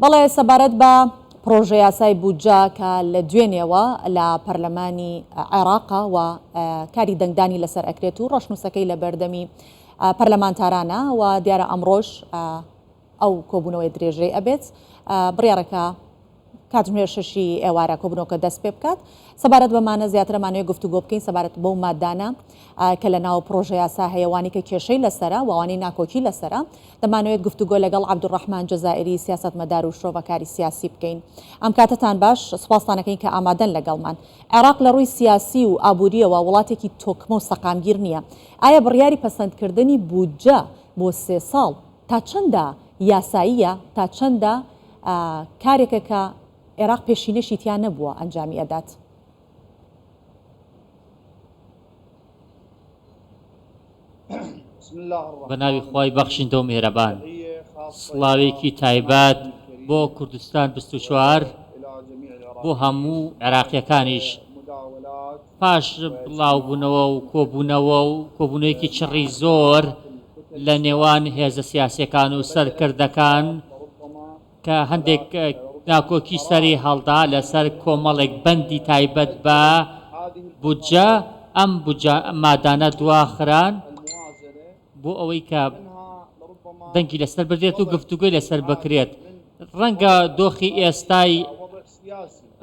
بەڵێ سەبارەت بە پڕۆژەیاسای بودجە کە لە دوێنێوە لە پەرلەمانی عێراقە و کاری دەنگدانی لەسەر ئەکرێت و ڕەشنووسەکەی لە بەردەمی پەرلەمانتارانە و دیارە ئەمڕۆش ئەو کۆبوونەوەی درێژەی ئەبێت بڕیارەکە کاتژمێر شەشی ئێوارە کۆبوونەوەکە دەست پێ بکات. سەبارەت بەمانە زیاتر ئەمانەوێت گفتوگۆ بکەین سەبارەت بەو مادانە کە لە ناو پڕۆژەیاسا هەیە وانی کە کێشەی لەسەرە و ئەوانەی ناکۆکی لەسەرە. دەمانەوێت گفتوگۆ لەگەڵ عەبدولڕەحمان جەزائیری سیاسەتمەدار و شرۆڤەکاری سیاسی بکەین. ئەم کاتەتان باش، سوپاستان ئەکەین کە ئامادەن لەگەڵمان. عێراق لە ڕووی سیاسی و ئابوورییەوە وڵاتێکی تۆکمە و سەقامگیر نییە. ئایا بڕیاری پەسەندکردنی بودجە بۆ سێ ساڵ تا چەندە یاساییە، تا چەندە کارێکە کە عێراق پێشینەشی تیا نەبووە ئەنجامی ئەدات؟ بە ناوی خوای بەخشندە و میهرەبان. سڵاوێکی تایبەت بۆ کوردستان 24 بۆ هەموو عێراقیەکانیش. پاش بڵاوبوونەوە و کۆبوونەوە و کۆبوونەوەیەکی چڕی زۆر لە نێوان هێزە سیاسیەکان و سەرکردەکان کە هەندێک ناکۆکی سەری هەڵدا لەسەر کۆمەڵێک بەندی تایبەت بە بودجە، ئەم بودجە مادانە دواخران بۆ ئەوەی کە دەنگی لەسەر بدرێت و گفتوگۆی لەسەر بکرێت. ڕەنگە دۆخی ئێستای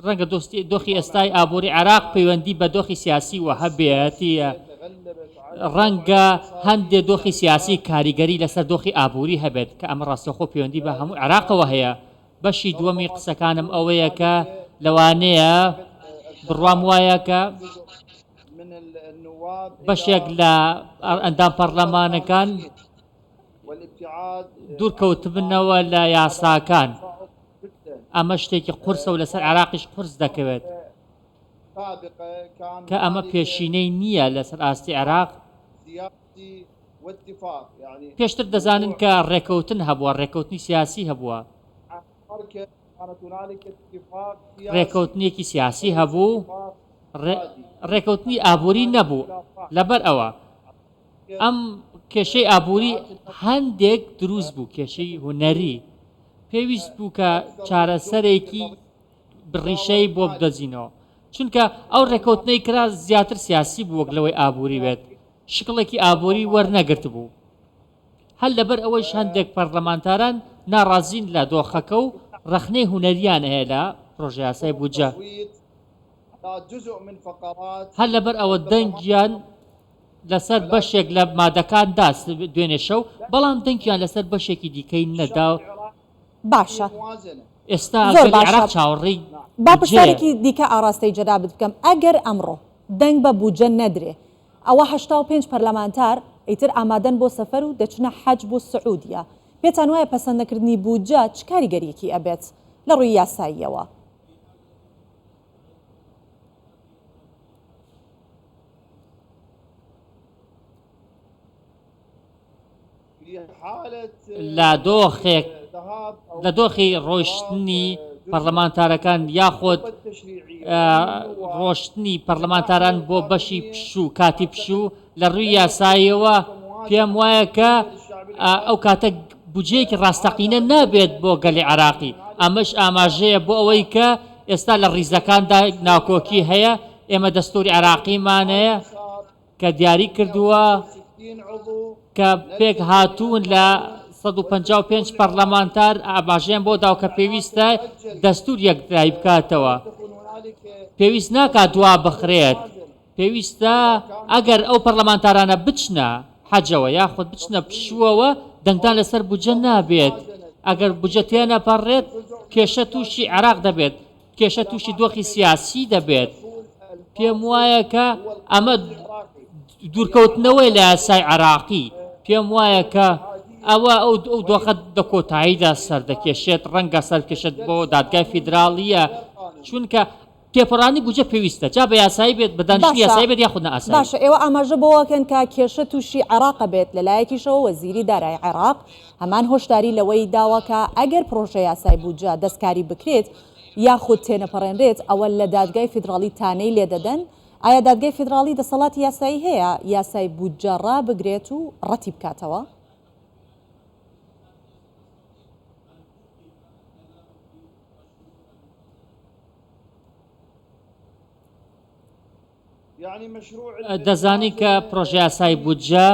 ڕەنگە دۆخی ئێستای ئابووری عێراق پەیوەندی بە دۆخی سیاسی وە هەبێت، ڕەنگە هەندێ دۆخی سیاسی کاریگەری لەسەر دۆخی ئابووری هەبێت کە ئەمە ڕاستەوخۆ پەیوەندی بە هەموو عێراقەوە هەیە. بەشی دووەمی قسەکانم ئەوەیە کە لەوانەیە بڕوام وایە کە بەشێک لە ئەندام پەرلەمانەکان دوورکەوتبنەوە لە یاساکان. ئەمە شتێکی قورسە و لەسەر عێراقیش قورس دەکەوێت کە ئەمە پێشینەی نییە لەسەر ئاستی عێراق. پێشتر دەزانن کە ڕێکەوتن هەبووە، ڕێکەوتنی سیاسی هەبووە. ڕێکەوتنێکی سیاسی هەبوو، ڕێکەوتنی ئابووری نەبوو. لەبەر ئەوە ئەم کێشەی ئابووری هەندێک دروست بوو، کێشەی هونەری. پێویست بوو کە چارەسەرێکی ڕیشەیی بۆ بدۆزینەوە، چونکە ئەو ڕێککەوتنەی کرا زیاتر سیاسی بوو وەک لەوەی ئابووری بێت، شکڵێکی ئابووری وەرنەگرتبوو. هەر لەبەر ئەوەیش هەندێک پەرلەمانتاران ناڕازین لە دۆخەکە و ڕەخنەی هونەرییان هەیە لە پڕۆژەیاسای بودجە. هەر لەبەر ئەوە دەنگیان لەسەر بەشێک لە مادەکان دا دوێنێ شەو، بەڵام دەنگیان لەسەر بەشێکی دیکەی نەدا. باشە. ئێستا زۆر گەلی باشە. عێراق چاوەڕێی با بودجەیە. پرسیارێکی دیکە ئاڕاستەی جەنابت بکەم، ئەگەر ئەمڕۆ دەنگ بە بودجە نەدرێ، ئەوە 85 پەرلەمانتار ئیتر ئامادەن بۆ سەفەر و دەچنە حەج بۆ سعودیە. پێتان وایە پەسەندنەکردنی بودجە چ کاریگەرییەکی ئەبێت لە ڕووی یاساییەوە؟ لە دۆخێک لە دۆخی ڕۆشتنی پەرلەمانتارەکان یاخود ڕۆشتنی پەرلەمانتاران بۆ بەشی پشوو کاتی پشوو لە ڕووی یاساییەوە پێم وایە کە ئەو کاتە بودجەیەکی ڕاستەقینە نابێت بۆ گەلی عێراقی ئەمەش ئاماژەیە بۆ ئەوەی کە ئێستا لە ڕیزەکاندا ناکۆکی هەیە ئێمە دەستوری عێراقیمان هەیە کە دیاری کردووە کە پێکهاتوون لە 155 پەرلەمانتار ئاماژەیان بۆ داوە کە پێویستە دەستور یەکلایی بکاتەوە پێویست ناکات دوا بخرێت پێویستە ئەگەر ئەو پەرلەمانتارانە بچنە حەجەوە یاخود بچنە پشووەوە دەنگدان لەسەر بودجە نابێت ئەگەر بودجە تێنەپەڕێت کێشە تووشی عێراق دەبێت کێشە تووشی دۆخی سیاسی دەبێت پێم وایە کە ئەمە دوورکەوتنەوەی لە یاسای عێراقی پێم وایە کە ئەوە ئەو ئەو دۆخە دە کۆتاییدا سەردەکێشێت ڕەنگە سەرکێشێت بۆ دادگای فیدراڵیە چونکە تێپەڕاندنی بودجە پێویستە جا بە یاسایی بێت بە دانیشتنی باشە یاسایی بێت یاخود نائاسایی. باشە ئێوە ئاماژە بەوەکەن کە کێشە تووشی عێراق ئەبێت لەلایەکیشەوە وەزیری دارایی عێراق هەمان هۆشداری لەوەی داوە کە ئەگەر پڕۆژە یاسای بودجە دەستکاری بکرێت یاخود تێنەپەڕێنرێت ئەوە لە دادگای فیدڕاڵی تانەی لێدەدەن ئایا دادگای فیدڕاڵی دەسەڵاتی یاسایی هەیە یاسای بودجە ڕابگرێت و ڕەتی بکاتەوە؟ دەزانین کە پرۆژەیاسای بودجە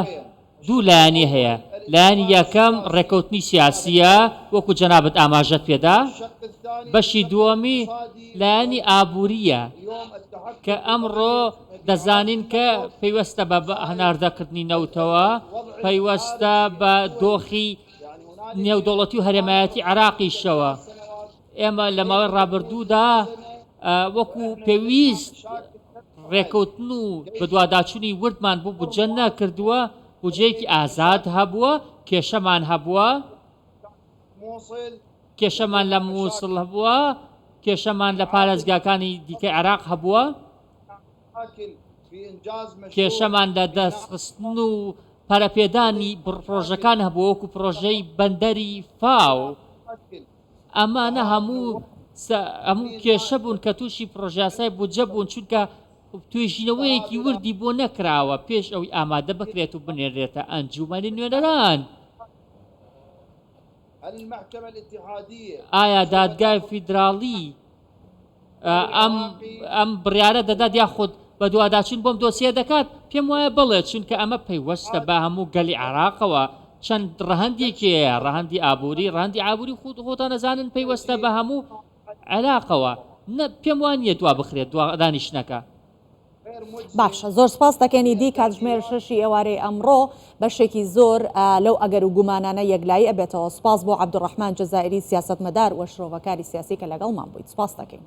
دوو لایەنی هەیە، لایەنی یەکەم ڕێککەوتنی سیاسییە وەکو جەنابت ئاماژەت پێدا، بەشی دووەمی لایەنی ئابوورییە کە ئەمڕۆ دەزانین کە پەیوەستە بە هەناردەکردنی نەوتەوە، پەیوەستە بە دۆخی نێودەوڵەتی و هەرێمایەتی عێراقیشەوە. ئێمە لە ماوەی ڕابردوودا وەکو پێویست ڕێکەوتن و بەدواداچوونی وردمان بۆ بودجە نەکردووە، بودجەیەکی ئازاد هەبووە، کێشەمان هەبووە، کێشەمان لە مووسڵ هەبووە، کێشەمان لە پارێزگاکانی دیکەی عێراق هەبووە، کێشەمان لە دەستخستن و پەرەپێدانی پڕۆژەکان هەبووە وەکو پڕۆژەی بەندەری فاو. ئەمانە هەموو هەموو کێشە بوون کە تووشی پڕۆژەیاسای بودجە بوون، چونکە توێژینەوەیەکی وردی بۆ نەکراوە پێش ئەوەی ئامادە بکرێت و بنێررێتە ئەنجوومەنی نوێنەران. ئایا دادگای فیدراڵی ئەم ئەم بڕیارە دەدات یاخود بەدواداچوون بۆم دۆسیە دەکات؟ پێم وایە بەڵێ، چونکە ئەمە پەیوەستە بە هەموو گەلی عێراقەوە، چەند ڕەهەندێکی هەیە، ڕەهەندی ئابووری، ڕەهەندی ئابووری خۆ خۆتان ئەزانن پەیوەستە بە هەموو عێراقەوە، نە پێم وا نییە دوا بخرێت دوا دانیشتنەکە. باشە زۆر سپاس دەکەین ئیدی کاتژمێر شەشی ئێوارەی ئەمڕۆ بەشێکی زۆر لەو ئەگەر و گومانانە یەکلایی ئەبێتەوە سپاس بۆ عەبدولڕەحمان جەزائیری سیاسەتمەدار و شرۆڤەکاری سیاسی کە لەگەڵمان بوویت سپاس دەکەین.